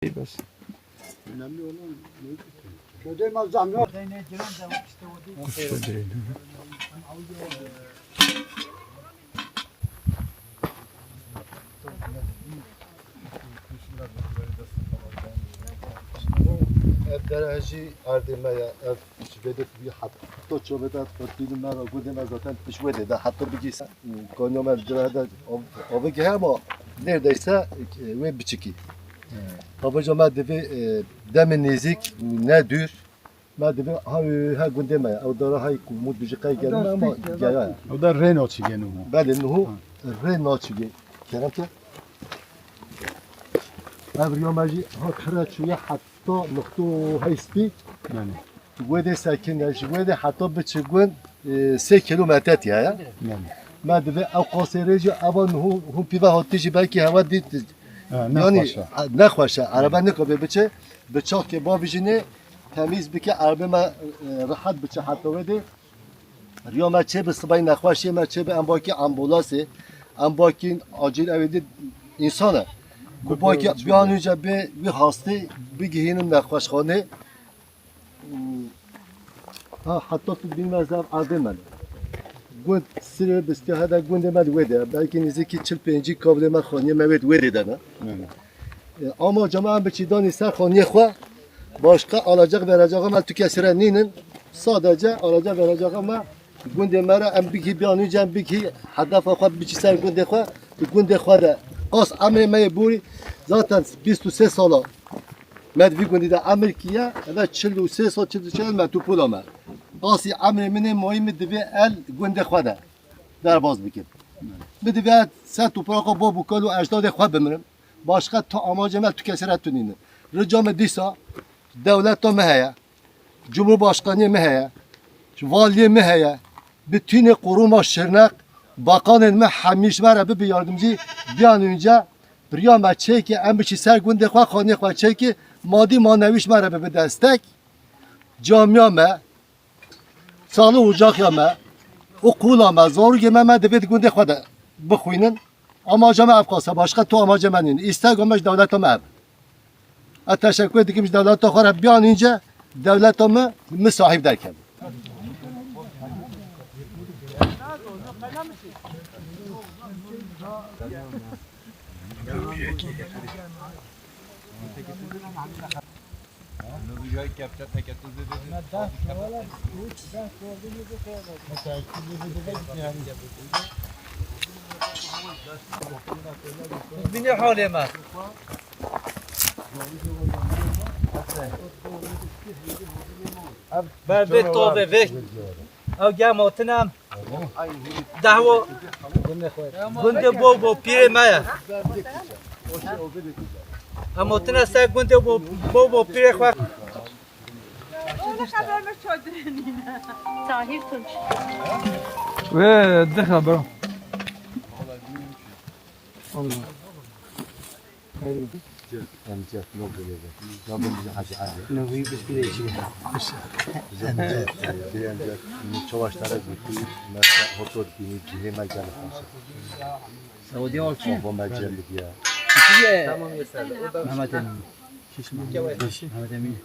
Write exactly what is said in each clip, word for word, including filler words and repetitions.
Bes. Önemli olan ne? Şöyle malzeme. Kuş böceği. Ev dere jî erdê me ye, ev ji vê de bî heta çavê de xurtînî me re gundê me zaten piş wê dê de heta bigî se, kanya me li cire de av-, avik heye ama neredeyse, e, wê biçikî. Tabi ca me divê, e, demê nêzîk û ne dûr, me divê ha, ha gundê me ye. Ew dara hay ku mû dijî qey gene me ama geya ye. Ew da rê naçî geno mu? Belê, niho rê naçî gê. Kerem ke. Ev riya me jî ha kire çûye heta nixto hey spî. Belê. Wê dê sekine ji wê dê heta biçi gund, e, sê kîlometre tiya ye. Belê. Me divê ew qasê rê jî eva niho hûn pîve hatî jî belkî hewa dît. Ha, yanî, nexweş e. Nexweş e. Erebe nikabê biçe. Bi çaxkê bavijînê temîz bike, erebe me, e, rehet biçe heta wê dê. Riya me çê bi sibayî nexweşiyê me çê bi em bakî ambulasê, em bakî acil ew ê dî însan e. Ku bakî biyan önce bê wî hastê bigihînin nexweşxanê. Ha, heta tu bîn me zav erdê me. Gund sirê bistiya hede gundê me di wê de. Belkî nêzîkî çil pêncî kavlê me xaniyê me wê di wê de ne. Hı hı. E, ama cama em biçî danî ser xaniyê xwe, başka alacak vereceğe me tu kesire nînin. Sadece alacak vereceğe me gundê me re em bigî biyanî cem bigî hedefa xwe biçî ser gundê xwe. Gundê xwe de qas emrê me yê borî zaten bîst û sê sala me di vî gundî de emir kiye, eve çil û sê sal, çil û çar me tu pola me. Qasî emrê min ê mayî min divê el gundê xwe de derbas bikim. Min divê ser topraxa bab û kal û ecdadê xwe bimirim. Başqa tu amacê me tu kesê re tu nînin. Rica min dîsa dewleta me heye. Cumhurbaşkaniyê me heye, valiyê me heye, bütünê quruma Şirneq, bakanên me hemî ji me re bibi yardımcı, biyan önce riya me çêkê, em biçî ser gundê xwe, xaniyê xwe çêkê, madî manewî ji me re bibi destek, camiya me, sağlık ocaxiya me, okula me, zarokê me, me divê di gundê xwe de bixwînin. Amaca me ev qas e, başqa tu amaca me nîn. Îstega me ji dewleta me ev. Ez teşekkür dikim ji dewleta xwe re biyan înce dewleta me, me sahîb derkeve. Binê halê me. Ber vê tovê vê. Ew gem hatin em. Dehwo. Gundê bo bo pîrê me ye. Em hotine ser gundê bo bo pîrê xwe. Tahir Tunç. Wê dixe bro. Allah. Em cihê nokê lê de. Navê min Hacı Ali. Navê biskilê çi? Em cihê, em cihê çawaş tare gotiye, me hotor bînî, cihê me gelek xweş e. Saudi olsun. Baba me cem diye. Kişiye. Mehmet Emin. Mehmet Emin.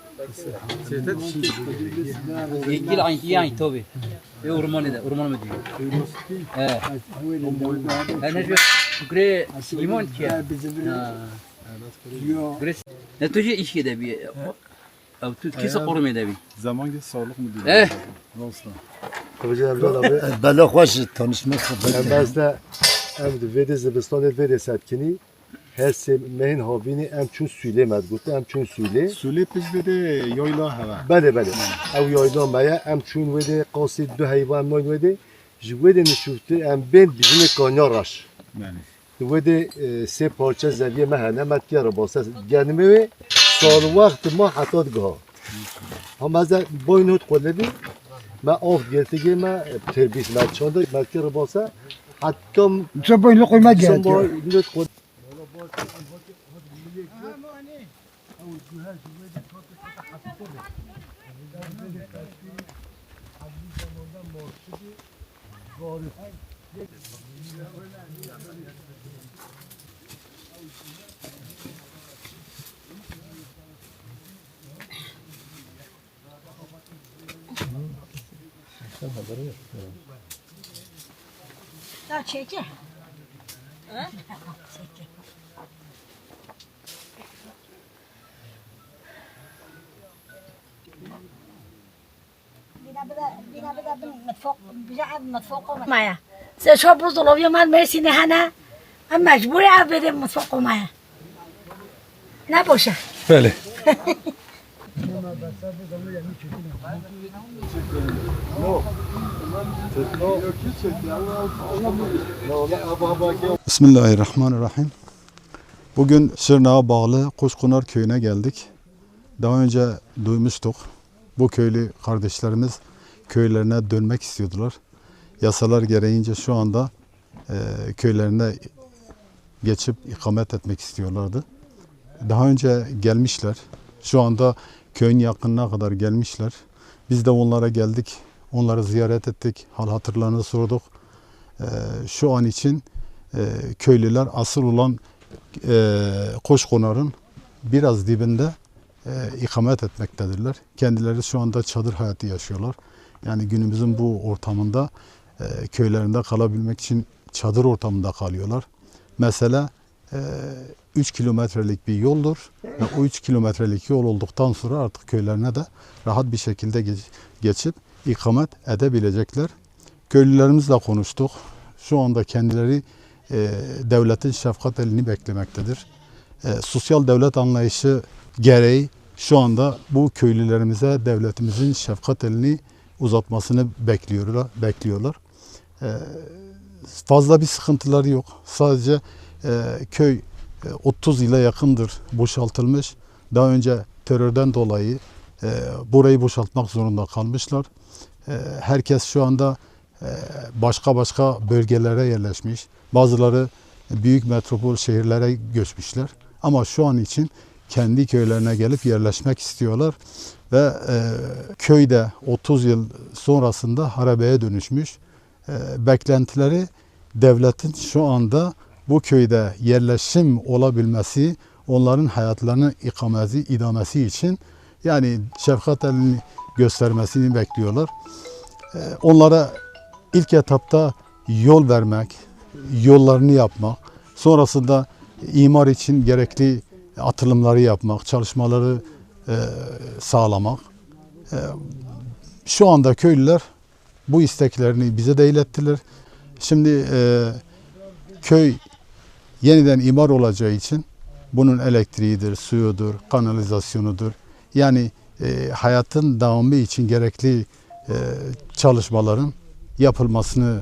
Yekil aynı, iyi aynı tabi. Ve ormanı da, ormanı mı diyor? He. He, ne diyor? Fikri limon ki ya. Ha. Fikri, ne tujî iş ki de bir. Ev tu kisa qorumê de bî. Zaman ki sağlık mı diyor? Eh. Nasıl? Tabii canım, Erdal abi. Bela xweş tanışmak. Em bes de em di vê de zibistanê vê de setkinî. Her sê mehên havînê em çûn Sûlê me digotin, em çûn Sûlê. Sûlê pişt vê de yayla heve. Belê, belê. Ew yayla me ye, em çûn wê de qasî du heyvan mayîn wê de. Ji wê de nişûftir em bên bijinê Kanya Reş. Belê. Di wê de, e, sê parçe zeviyê me hene, me tiya re base genimê wê, sal wext ma heta digiha. Ha me ze boy not xwe levî, me av girtigê me, e, terbît me çanda, me tiya re base, heta Sen boy not xwe me Sen geldi. boy not xwe Ya çeke. Bîne bide, bîne bide bin mitfok, bije ev mitfok o. Maya. Se şo buzdolabı mal Mersin'e hene. Em mecbur ev bide mitfok o maya. Ne boşa. Belê. Bismillahirrahmanirrahim. Bugün Şırnak'a bağlı Kuşkonar köyüne geldik. Daha önce duymuştuk. Bu köylü kardeşlerimiz köylerine dönmek istiyordular. Yasalar gereğince şu anda, e, köylerine geçip ikamet etmek istiyorlardı. Daha önce gelmişler. Şu anda köyün yakınına kadar gelmişler. Biz de onlara geldik. Onları ziyaret ettik. Hal hatırlarını sorduk. E, şu an için, e, köylüler asıl olan, e, Koşkonar'ın biraz dibinde, e, ikamet etmektedirler. Kendileri şu anda çadır hayatı yaşıyorlar. Yani günümüzün bu ortamında, e, köylerinde kalabilmek için çadır ortamında kalıyorlar. Mesele, e, üç kilometrelik bir yoldur. Ve o üç kilometrelik yol olduktan sonra artık köylerine de rahat bir şekilde geç-, geçip ikamet edebilecekler. Köylülerimizle konuştuk. Şu anda kendileri, e, devletin şefkat elini beklemektedir. E, sosyal devlet anlayışı gereği şu anda bu köylülerimize devletimizin şefkat elini uzatmasını bekliyorlar, bekliyorlar. E, fazla bir sıkıntıları yok. Sadece, e, köy, e, otuz yıla yakındır boşaltılmış. Daha önce terörden dolayı, e, burayı boşaltmak zorunda kalmışlar. E, herkes şu anda, e, başka başka bölgelere yerleşmiş. Bazıları büyük metropol şehirlere göçmüşler. Ama şu an için kendi köylerine gelip yerleşmek istiyorlar. Ve, e, köy de otuz yıl sonrasında harabeye dönüşmüş. E, beklentileri devletin şu anda bu köyde yerleşim olabilmesi, onların hayatlarının ikamesi, idamesi için, yani şefkat elini göstermesini bekliyorlar. E, onlara ilk etapta yol vermek, yollarını yapmak, sonrasında imar için gerekli atılımları yapmak, çalışmaları, e, sağlamak. E, şu anda köylüler bu isteklerini bize de ilettiler. Şimdi, e, köy yeniden imar olacağı için bunun elektriğidir, suyudur, kanalizasyonudur. Yani, e, hayatın devamı için gerekli, e, çalışmaların yapılmasını,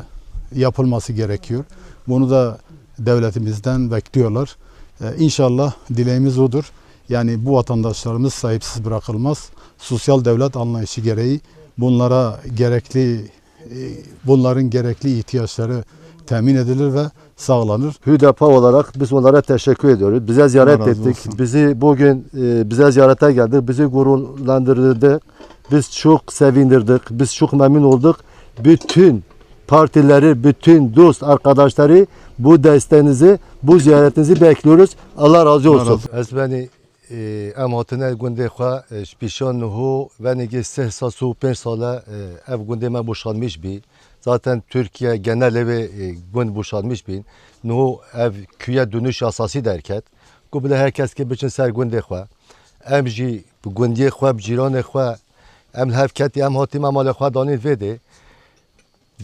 yapılması gerekiyor. Bunu da devletimizden bekliyorlar. E, inşallah dileğimiz odur. Yani bu vatandaşlarımız sahipsiz bırakılmaz. Sosyal devlet anlayışı gereği bunlara gerekli, e, bunların gerekli ihtiyaçları temin edilir ve sağlanır. HUDAPA olarak biz onlara teşekkür ediyoruz. Bize ziyaret Allah razı ettik. Olsun. Bizi bugün, e, bize ziyarete geldi. Bizi gururlandırdı. Biz çok sevindirdik. Biz çok memnun olduk. Bütün partileri, bütün dost arkadaşları bu desteğinizi, bu ziyaretinizi bekliyoruz. Allah razı olsun. Allah razı olsun. Ez benî, e, em hatine gundê xwe, e, ji pêşiya niho venigê sih sal, sih û pênc sal e, ev gundê me boşalmiş bî. Zaten Türkiye genelê wê, e, gund boşalmiş bîn. Niho ev küye dönüş yasası derket. Ku bile her kes ke biçin ser gundê xwe. Em jî bi gundiyê xwe, bi cîranê xwe, em li hev ketî, em hatî me malê xwe danîn vê dê.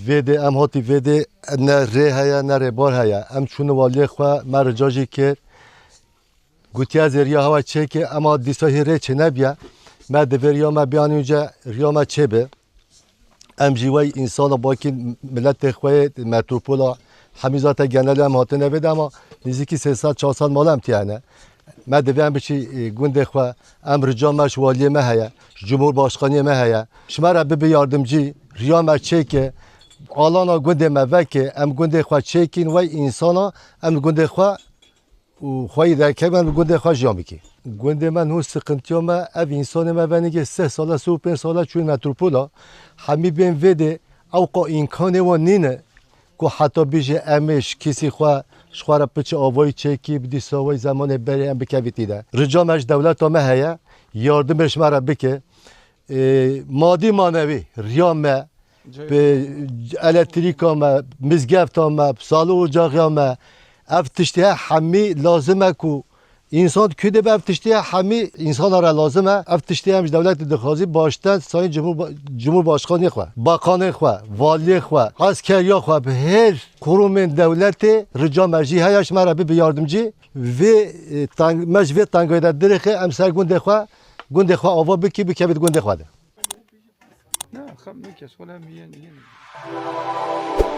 Vê dê em hatî vê dê ne rê heye, ne rêbar heye. Em çûn waliyê xwe, me rica jî kir. Gotiye ez ê riya hewa çêke, ema dîsa hê rê çênebiye. Me divê riya me biyanî înce riya me çêbe. Em jî wey însana bakî miletê xwe yê metropola hemî zaten genelê em hatine vê de ema nêzîkî sê sed çar sed mala em tiyane. Me divê em biçî, e, gundê xwe, em rica me ji waliyê me heye, ji cumhurbaşkaniyê me heye. Ji me re bibe yardimcî, riya me çêke, alana gundê me veke, em gundê xwe çêkîn, wey însana em li gundê xwe û xweyî derkevin, em li gundê xwe jiyan bikî. Gundê me niho siqintiya me, ev însanê me venigê sih sal e, sih û pênc sal e çûn metropola. Hemî bên vê dê, ewqa îmkanê wan nîne ku heta bêje em ê ji kîsî xwe, ji xwe re piçe avayî çêkî, bi dîsa wey zemanê berê em bikevî tî de. Rica me ji dewleta me heye, yardimê ji me re bike. E, madî manewî riya me, Bi elektrîka me, mizgefta me, salo ocaxiya me, ev tiştê hemî lazim e ku însan di kû de be, ev tiştê hemî însana re lazim e. Ev tiştê em ji dewletê dixwazî başten Sayın Cumhurba-, Cumhurbaşkanê xwe, bakanê xwe, valiyê xwe, eskeriya xwe, bi her kurumên dewletê rica me jî heye ji me re bibe yardimcî. Vê, e, teng-, me ji vê tengayê de dirêxê em ser gundê xwe, gundê xwe ava bikî, bikevî di gundê xwe de. Ne, xem ne kes, wala em yên, yên.